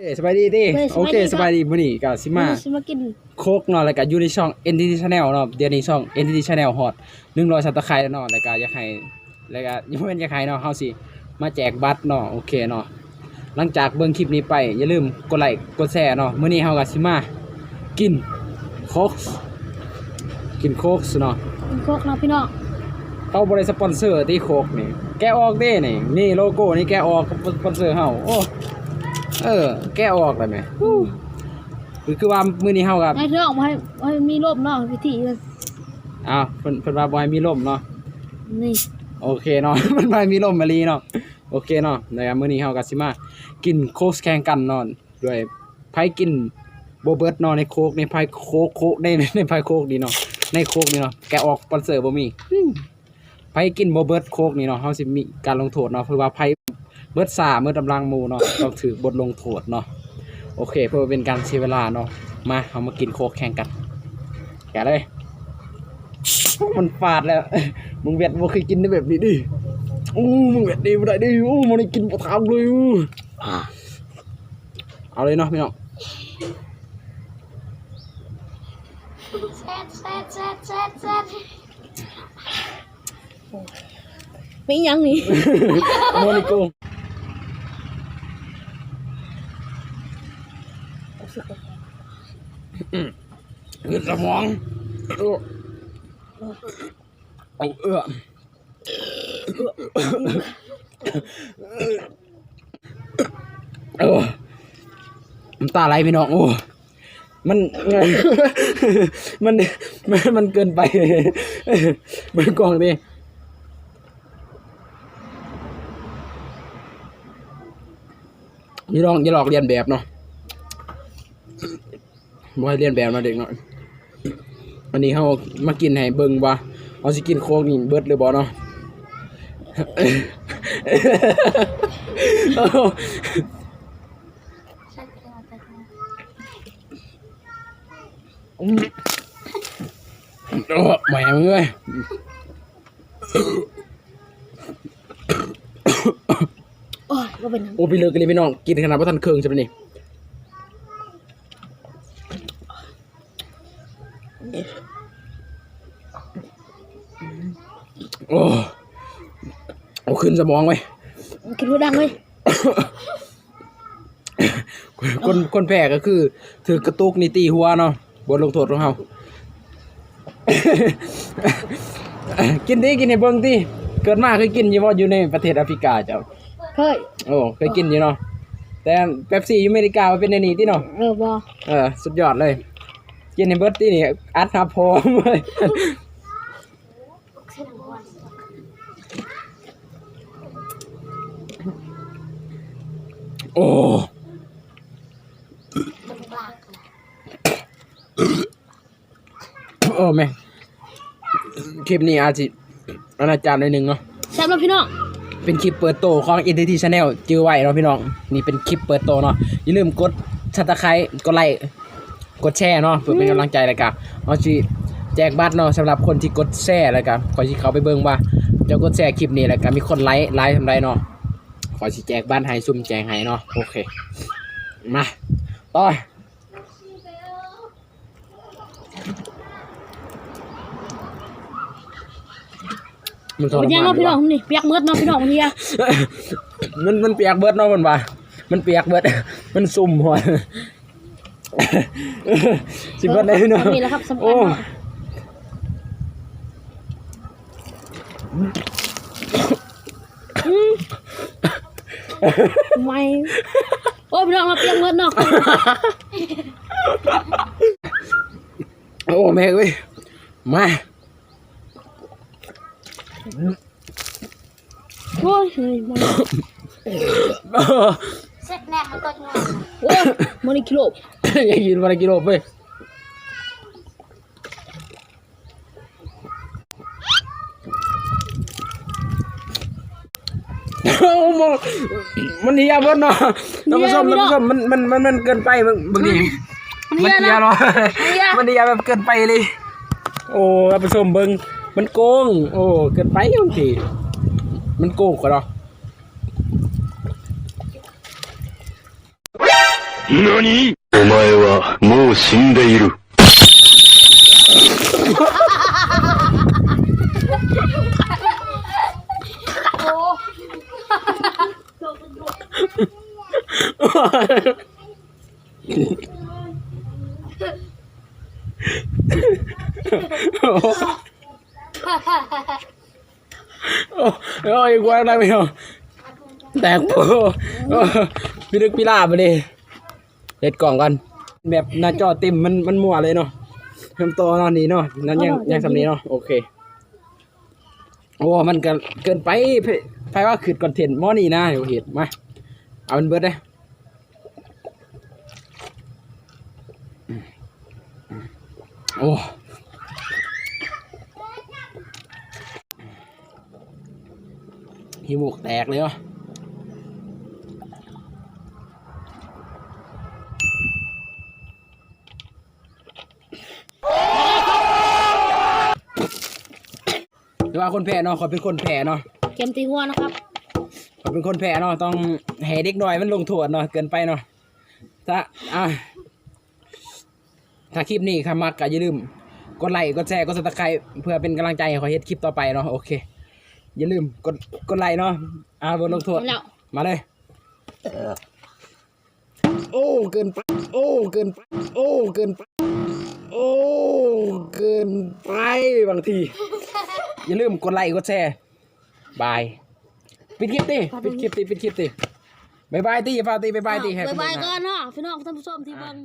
ເອີ ສະບາຍດີຕິ? ເອີ ສະບາຍດີ ໂອເຄ ສະບາຍດີ. ມື້ນີ້ກະຊິມາ ມື້ນີ້ຊິມາກິນໂຄກເນາະ ແລ້ວກະຢູ່ໃນຊ່ອງ ເອັນທີທີ Channel ເນາະ. ດຽວນີ້ຊ່ອງ ເອັນທີທີ Channel ຮອດໜຶ່ງຮ້ອຍ Subscribe ແລ້ວເນາະ ແລ້ວກະຢາກໃຫ້ ແລ້ວກະບໍ່ແມ່ນຢາກໃຫ້ເນາະ ເຮົາຊິມາແຈກບັດເນາະ. ໂອເຄເນາະ ຫຼັງຈາກເບິ່ງຄລິບນີ້ໄປ ຢ່າລືມກົດໄລກ໌ ກົດແຊເນາະ. ມື້ນີ້ເຮົາກະຊິມາກິນໂຄກ ກິນໂຄກເນາະ ກິນໂຄກເນາະພີ່ນ້ອງ. ເຂົາບໍ່ໄດ້ສະປອນເຊີຕິໂຄກນີ້ ແກະອອກເດ້ນີ້ ນີ້ໂລໂກ້ນີ້ແກະອອກ ສະປອນເຊີເຮົາ. ໂອ້ ເອີ ແກະອອກແລ້ວແມະ. ຄື ຄືວ່າມື້ນີ້ເຮົາກະ ໃຫ້ເທື່ອອອກ ບໍ່ໃຫ້ ບໍ່ໃຫ້ມີລົມເນາະ ວິທີມັນ. ອ້າວ ເພິ່ນ ເພິ່ນວ່າບໍ່ໃຫ້ມີລົມເນາະ ນີ້. ໂອເຄເນາະ ມັນບໍ່ໃຫ້ມີລົມອີ່ຫຼີເນາະ. ໂອເຄເນາະ ແລ້ວກະມື້ນີ້ເຮົາກະຊິມາກິນໂຄກແຂ່ງກັນເນາະ ດ້ວຍໃຜກິນບໍ່ເບິດເນາະ ໃນໂຄກ ໃນພາຍໂຄກ ໂຄກ ໃນ ໃນພາຍໂຄກນີ້ເນາະ ໃນໂຄກນີ້ເນາະ ແກະອອກ ສະປອນເຊີບໍ່ມີ. ໃຜກິນບໍ່ເບິດໂຄກນີ້ເນາະ ເຮົາຊິມີການລົງໂທດເນາະ. ເພາະວ່າໃຜເບິດຊ້າ ເບິດນຳຫຼັງໝູ່ເນາະ ຕ້ອງຖືກບົດລົງໂທດເນາະ. ໂອເຄ ເພື່ອບໍ່ເປັນການເສຍເວລາເນາະ ມາ ເຮົາມາກິນໂຄກແຂ່ງກັນ ແກະເລີຍ. ໂອ້ ມັນຟາດແລ້ວ ມຶງແວັດບໍ່ເຄີຍກິນແບບນີ້ເດ້. ໂອ້ ມຶງແວັດນີ້ບໍ່ໄດ້ເດ້. ໂອ້ ມັນໄດ້ກິນບໍ່ທາງເລີຍ. ເອົາເລີຍເນາະພີ່ນ້ອງ. ແຊບ ແຊບ ແຊບ ແຊບ ແຊບ. ແມ່ນຫຍັງນີ້? ໂມລິໂກ ຂຶ້ນສະໝອງ ເອົາ ເອື້ອ ໂອ້ ນ້ຳຕາໄຫຼພີ່ນ້ອງ. ໂອ້ ມັນ ມັນ ມັນ ມັນເກີນໄປ ເບິ່ງກ້ອງເດ້. ຢ່າລອກ ຢ່າລອກລຽນແບບເນາະ ບໍ່ໃຫ້ລຽນແບບເນາະເດັກນ້ອຍ. ອັນນີ້ເຮົາມາກິນໃຫ້ເບິ່ງວ່າເຮົາຊິກິນໂຄກນີ້ເບິດຫຼືບໍ່ເນາະ. ໂອ້ ແມ່ເອີຍ. ໂອ້ຍ ບໍ່ເປັນຫຍັງ. ໂອ້ ພີ່ເລີກອີ່ຫຼີພີ່ນ້ອງ ກິນຂະໜາດບໍ່ທັນເຄິ່ງຊ້ຳນີ້. ໂອ້ ເອົາຂຶ້ນສະໝອງເວີຍ ຂຶ້ນຫົວດັງເວີຍ. ຄົນ ຄົນແພ້ກະຄືຖືກກະຕຸກນີ້ຕີຫົວເນາະ ບົດລົງໂທດຂອງເຮົາ. ກິນຕິ ກິນໃຫ້ເບິ່ງຕິ. ເກີດມາເຄີຍກິນຢູ່ບໍ່ ຢູ່ໃນປະເທດອາຟຣິກາເຈົ້າ? ເຄີຍ. ໂອ້ ເຄີຍກິນຢູ່ເນາະ ແຕ່ເປັບຊີຢູ່ອາເມລິກາມັນເປັນແນວນີ້ຕິເນາະ. ເອີ ບໍ່ ເອີ ສຸດຍອດເລີຍ. ກິນໃຫ້ເບິດຕິນີ້ ອັດຫາພໍ່. ໂອ້ ໂອ້ແມ່ ຄລິບນີ້ອາດຊິອະນາດຈານໜ້ອຍໜຶ່ງເນາະ. ແຊບເນາະພີ່ນ້ອງ ເປັນຄລິບເປີດໂຕຂອງ ເອັນທີທີ Channel ຈື່ໄວ້ເນາະພີ່ນ້ອງ. ນີ້ເປັນຄລິບເປີດໂຕເນາະ ຢ່າລືມກົດ Subscribe ກົດໄລ ກົດແຊເນາະ ເພື່ອເປັນກຳລັງໃຈ ແລ້ວກະເຮົາຊິແຈກບັດເນາະ ສຳລັບຄົນທີ່ກົດແຊ. ແລ້ວກະຂ້ອຍຊິເຂົ້າໄປເບິ່ງວ່າເຈົ້າກົດແຊຄລິບນີ້ ແລ້ວກະມີຄົນໄລຄ໌ຫຼາຍສ່ຳໃດເນາະ ຂ້ອຍຊິແຈກບັດໃຫ້ ສຸ່ມແຈກໃຫ້ເນາະ. ໂອເຄ ມາ ຕໍ່. ມັນທໍລະມານເນາະພີ່ນ້ອງ ນີ້ປຽກເໝິດເນາະພີ່ນ້ອງ. ມັນ ມັນປຽກເໝິດເນາະ ເພິ່ນວ່າ ມັນປຽກເໝິດ ມັນຊຸ່ມຫົວ. ຊິເໝິດໄດ້ພີ່ນ້ອງ. ນີ້ແຫຼະຄັບ ສຳຄັນເນາະ. ໂອ້ ອືມ ໄໝ້ ໂອ້ ພີ່ນ້ອງ ເຮົາປຽກເໝິດເນາະ. ໂອ້ ແມ່ເອີຍ ມາ. ໂອ້ຍ ເຮີ້ຍ ມາ ເຊັດແນ່ ມັນຕົກງາມ. ໂອ້ຍ ມານີ້ກິໂລ ຢາກກິນມານີ້ກິໂລເວີຍ. ໂອ້ ມັນ ມັນເຫຍເບິດເນາະ ທ່ານຜູ້ຊົມ ທ່ານຜູ້ຊົມ ມັນ ມັນ ມັນ ມັນເກີນໄປ ເບິ່ງ ເບິ່ງນີ້ ມັນເຫຍເນາະ ມັນເຫຍແບບເກີນໄປເລີຍ. ໂອ້ ທ່ານຜູ້ຊົມເບິ່ງ ມັນໂກງ ໂອ້ ເກີນໄປບາງທີ ມັນໂກງກວ່າເນາະ.何？お前はもう死んでいる。ໂອ້ຍ ກວາງໄດ້ໄປເນາະ ແຕກໂປ ໂອ້ ພິລຶກພິລາບບາດນີ້ ເຮັດກ້ອງກ່ອນ ແບບໜ້າຈໍເຕັມ ມັນ ມັນມົວເລີຍເນາະ ເລີ່ມຕໍ່ເນາະ ນີ້ເນາະ ນັ້ນຍັງ ຍັງສ່ຳນີ້ເນາະ ໂອເຄ ໂອ້ ມັນກະເກີນໄປ ໃຜ ໃຜວ່າຄຶດຄອນເທັນໝໍ້ນີ້ນະ ເຮັດ ມາ ເອົາມັນເບິດເດ້. ໂອ້ ຂີ້ມູກແຕກເລີຍເນາະ ແຕ່ວ່າຄົນແພ້ເນາະ ຂ້ອຍເປັນຄົນແພ້ເນາະ ກຽມຕີຫົວນະຄັບ ຂ້ອຍເປັນຄົນແພ້ເນາະ ຕ້ອງໃຫ້ເດັກນ້ອຍມັນລົງໂທດເນາະ ເກີນໄປເນາະ ຖ້າ ອ່າ ຖ້າຄລິບນີ້ຄັນມັກກໍຢ່າລືມກົດໄລ ກົດແຊ ກົດ Subscribe ເພື່ອເປັນກຳລັງໃຈໃຫ້ຂ້ອຍເຮັດຄລິບຕໍ່ໄປເນາະ ໂອເຄ ຢ່າລືມກົດ ກົດໄລເນາະ ອ່າ ບົດລົງໂທດ ມາເລີຍ. ໂອ້ ເກີນໄປ ໂອ້ ເກີນໄປ ໂອ້ ເກີນໄປ ໂອ້ ເກີນໄປ ບາງທີ ຢ່າລືມກົດໄລ ກົດແຊ ບາຍ ປິດຄລິບຕິ ປິດຄລິບຕິ ປິດຄລິບຕິ ບາຍບາຍຕິ ຝາກຕິ ບາຍບາຍຕິ ໃຫ້ ບາຍບາຍກ່ອນເນາະ ພີ່ນ້ອງທ່ານຜູ້ຊົມທີ່ເບິ່ງ.